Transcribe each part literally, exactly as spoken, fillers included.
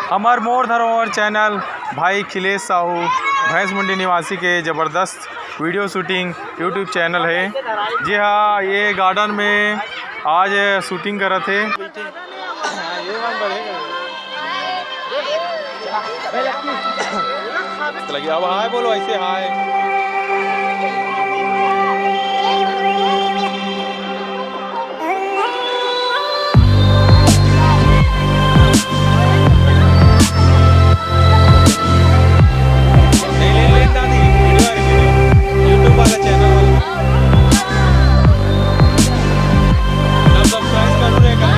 हमर मोर धरोहर चैनल भाई खिलेश साहू भैंसमुंडी निवासी के जबरदस्त वीडियो शूटिंग YouTube चैनल हे। जी हाँ, ये गार्डन में आज शूटिंग करत हे। लगे अब हाय बोलो, ऐसे हाय। YouTube वाला चैनल वाला। सब सब्सक्राइब करू रे का।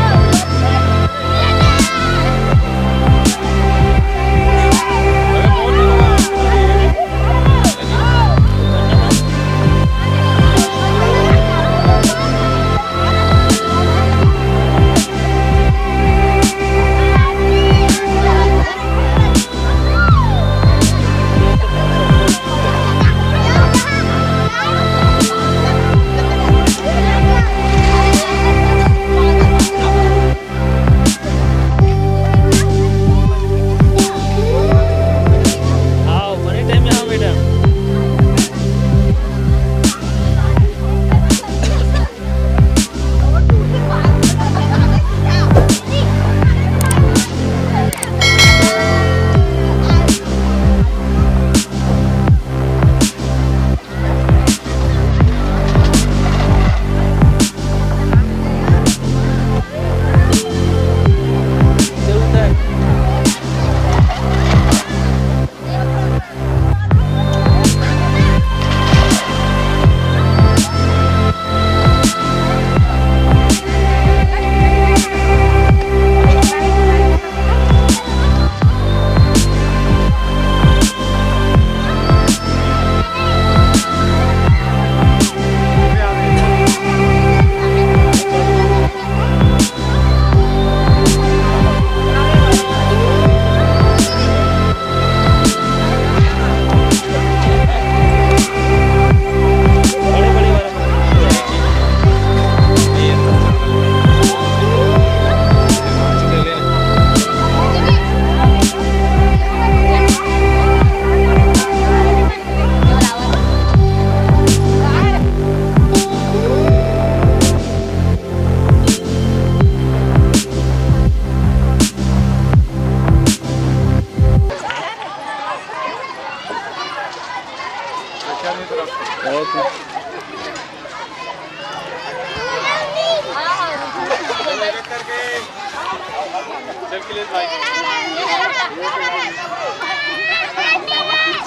आओ, बने टाइम में आओ, मैडम।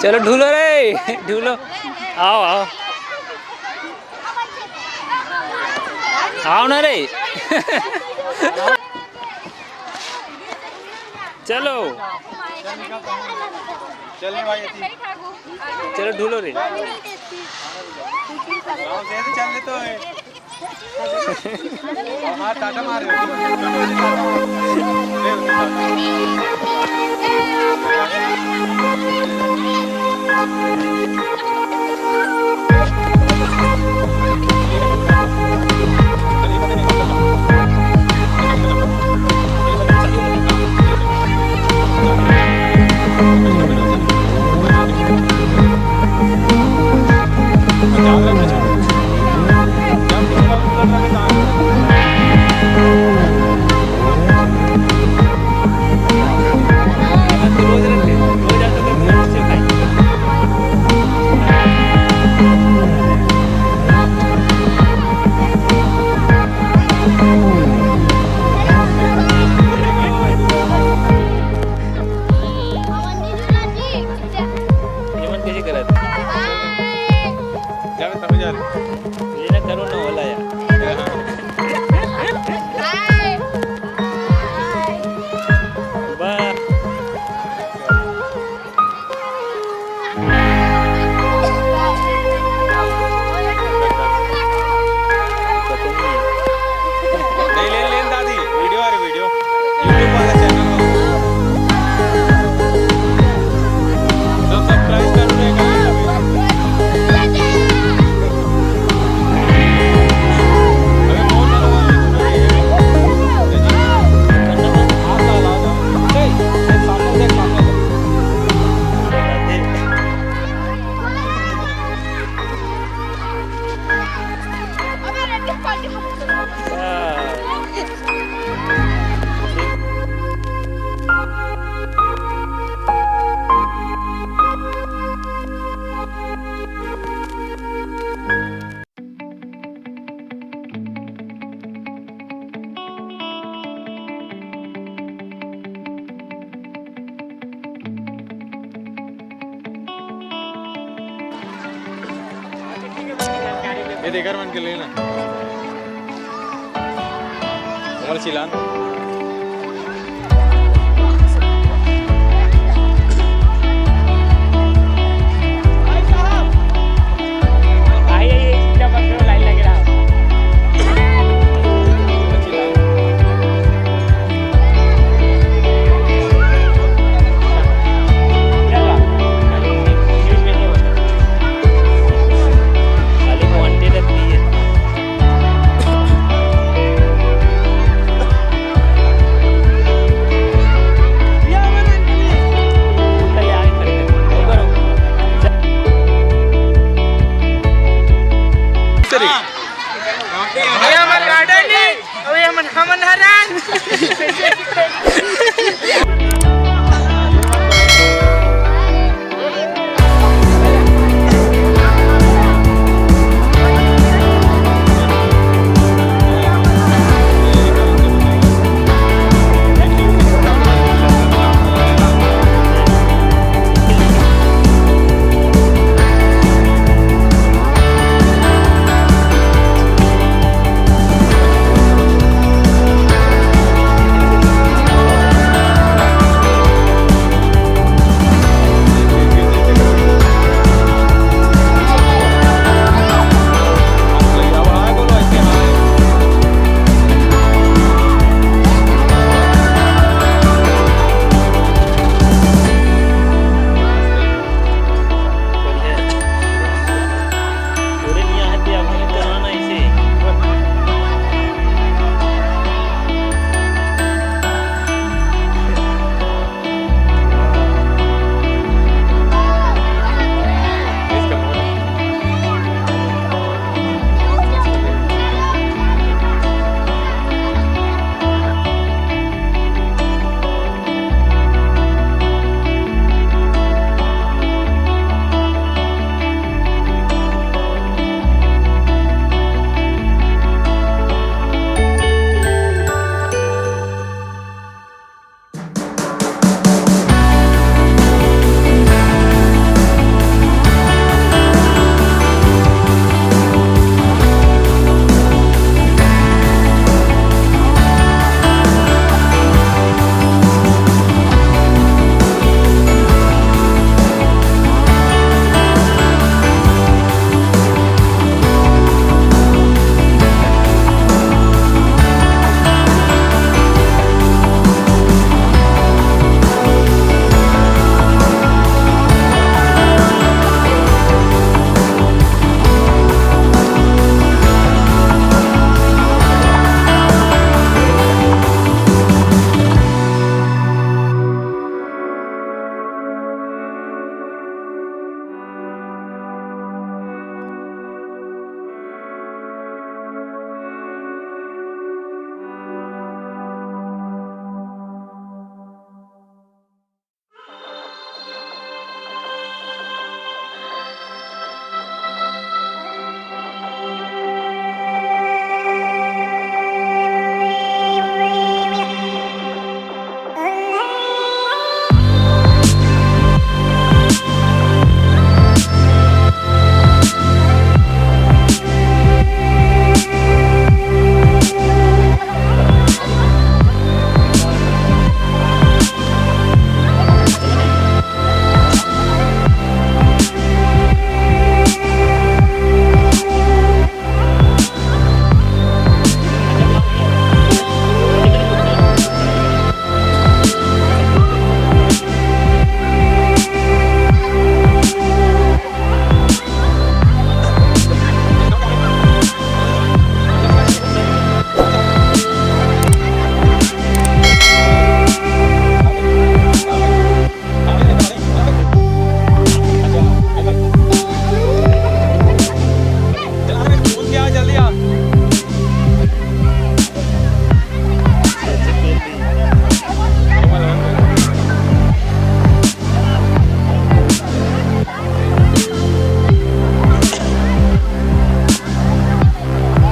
चलो ढूलो रे, ढूलो। आओ, आओ। आओ ना रे। चलो। चल भाई, चलो ढूलो रे। चल तो। हाँ, टाटा मार। ये देकर मन के लेना। कमल सिलान।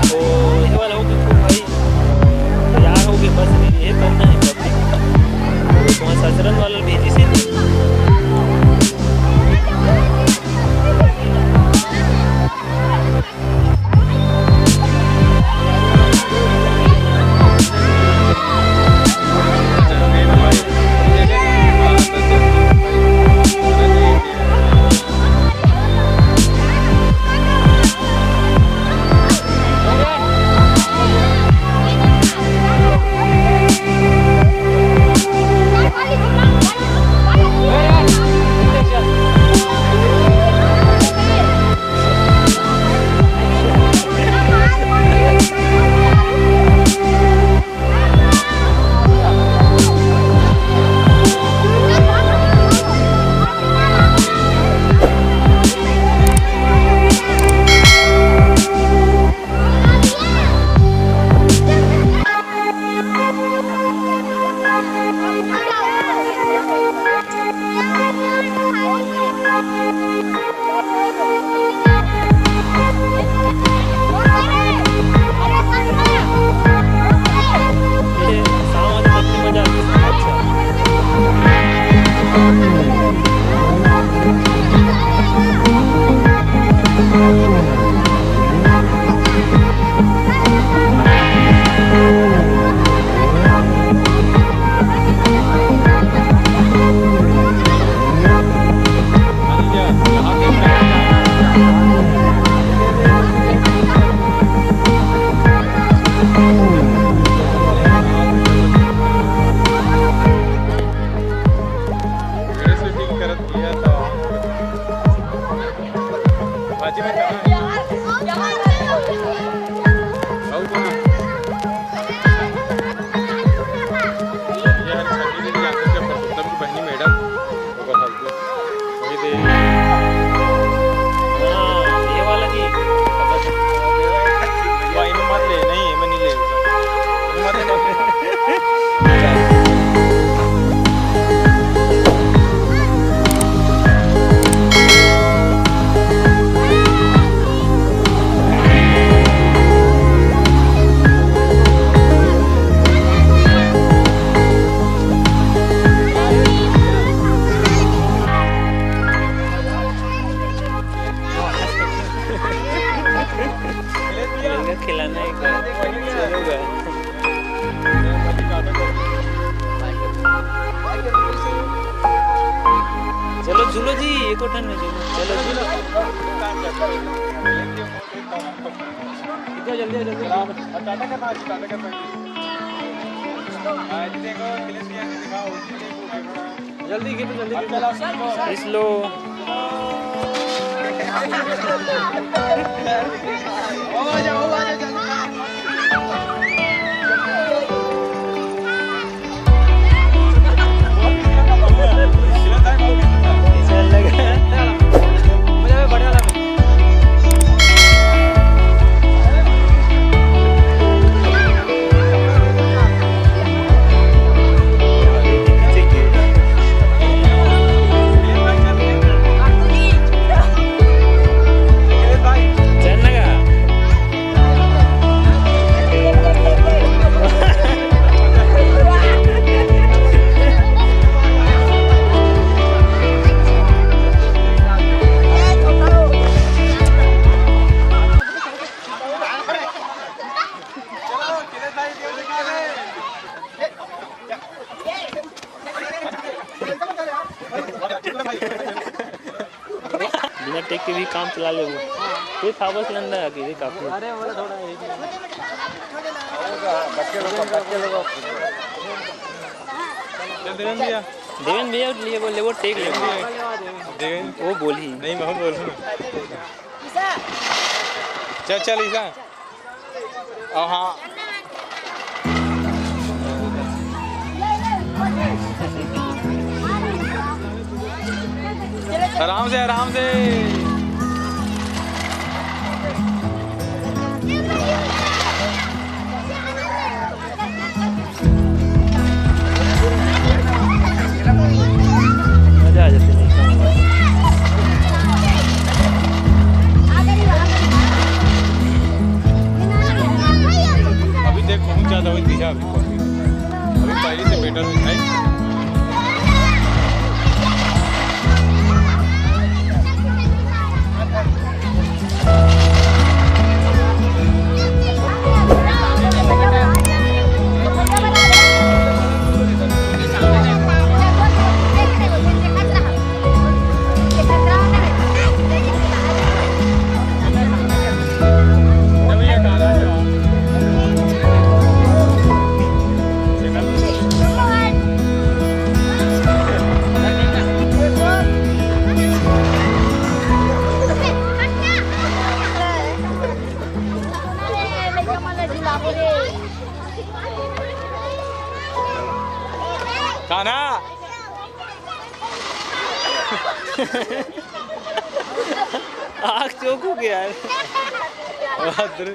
तो ये वाला हो गया खूब भाई, तैयार हो गए, बस ये करना है पब्लिक। तो वहाँ ससरन वाला भेजी से। झूलो जी, एको ठन में झूलो। चलो जी। इतना जल्दी, जल्दी। टाटा करना है, टाटा करना है। हाँ, ये देखो, अखिलेश भैया ने दिखा, उसी ने वो देखो। जल्दी खींचो, जल्दी खींचो। Slow। बिना टेक के भी काम चला ले वो। कोई फावस लंदा है कि भी काफी। अरे, बोला थोड़ा यही। बच्चे लोग, बच्चे लोग। चल, देवेन भैया। देवेन भैया लिए बोले, वो टेक ले। देवेन। वो बोली। नहीं, मैं बोलूँ। चल, चल, ईसा। और हाँ। आराम से, आराम से। मजा आ जाता है। अभी देख, बहुत ज्यादा हुई दिशा अभी। अभी पहले से बेटर हुई है। कान्हा। आँख चौक हो गया यार। बहादुर।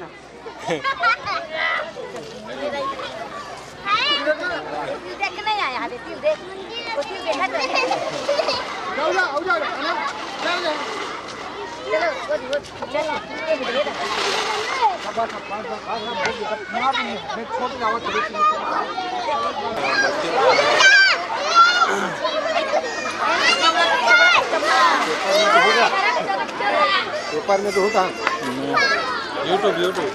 पेपर में तो होता है। YouTube, YouTube।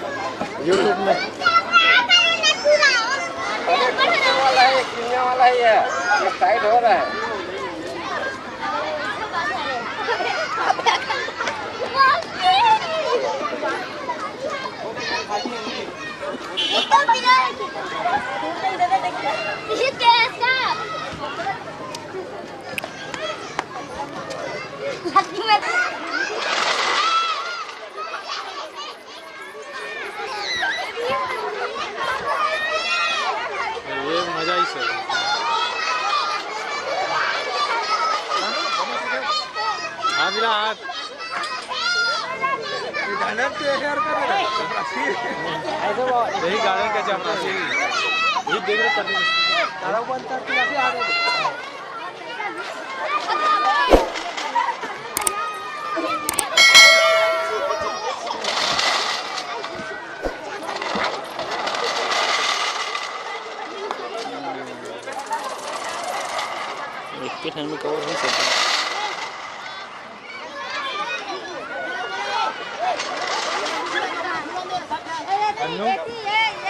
YouTube में। अरे, कितने वाला है, कितने वाला है ये? ये टाइट हो रहा है। ये मजा ही सही। हाथ मिला, हाथ। यही गार्डन का चपरासी। ये देख रहे पति। एक के ठन में कवर हो सकता है। अन्नू,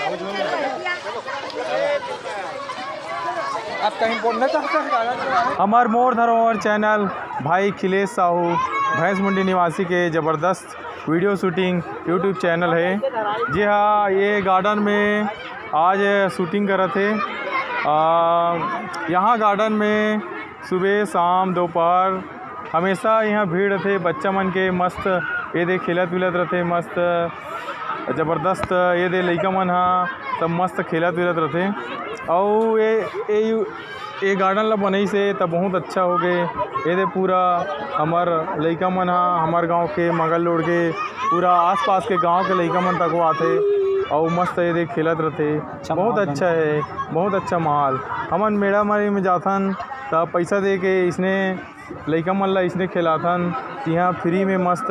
आओ झूम। आप कहीं बोलना चाहते हैं गाना के बारे में? हमर मोर धरोहर चैनल भाई खिलेश साहू भैंस मुंडी निवासी के जबरदस्त वीडियो शूटिंग YouTube चैनल है। जी हाँ, ये गार्डन में आज शूटिंग करत हे। आ, यहाँ गार्डन में सुबह, शाम, दोपहर हमेशा यहाँ भीड़ रथे। बच्चा मन के मस्त ये दे खेलत विलत रथे, मस्त जबरदस्त ये दे लइका मन ह सब मस्त खेलत विलत रथे। अउ ये, ये, ये गार्डन ला बनइस हे त बहुत अच्छा हो गे। ये दे पूरा हमर लइका मन ह, हमर गांव के मगल रोड के पूरा आसपास के गांव के लइका मन तको आथे अउ मस्त ये दे खेलत रथे। अच्छा बहुत माहौल अच्छा बनथे। है, बहुत अच्छा माहौल। हमन मेला मारी में जाथन त पैसा दे के इसने लइका मन ला इसने खेलाथन। इहाँ फ्री में मस्त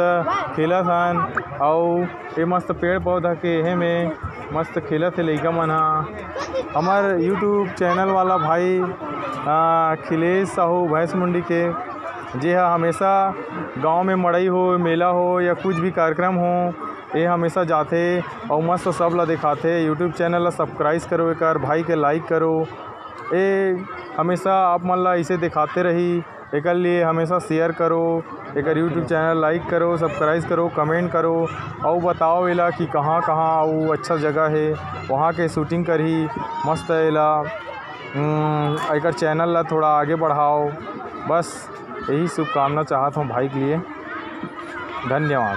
खेलत हन अउ ये मस्त पेड़ पौधा के एहे में मस्त खेलत हे लइका मन ह। हमर YouTube चैनल वाला भाई, आ, खिलेश साहू भैंस मुंडी के, जे ह हमेशा गांव में मड़ई हो, मेला हो या कुछ भी कार्यक्रम हो, ये हमेशा जाथे अउ मस्त सब ला दिखाथे। YouTube चैनल ला सब्सक्राइब करो, एकर भाई के लाइक करो। ये हमेशा आप मन ला इसे दिखाते रही, एकर लिए हमेशा शेयर करो, एकर YouTube चैनल लाइक करो, सब्सक्राइब करो, कमेंट करो, अउ बताओ एला कि कहाँ कहाँ अउ अच्छा जगह हे, वहाँ के शूटिंग करही मस्त एला। हम्म, एकर चैनल ला थोड़ा आगे बढ़ाओ, बस यही शुभकामना चाहत हूँ भाई के लिए। धन्यवाद।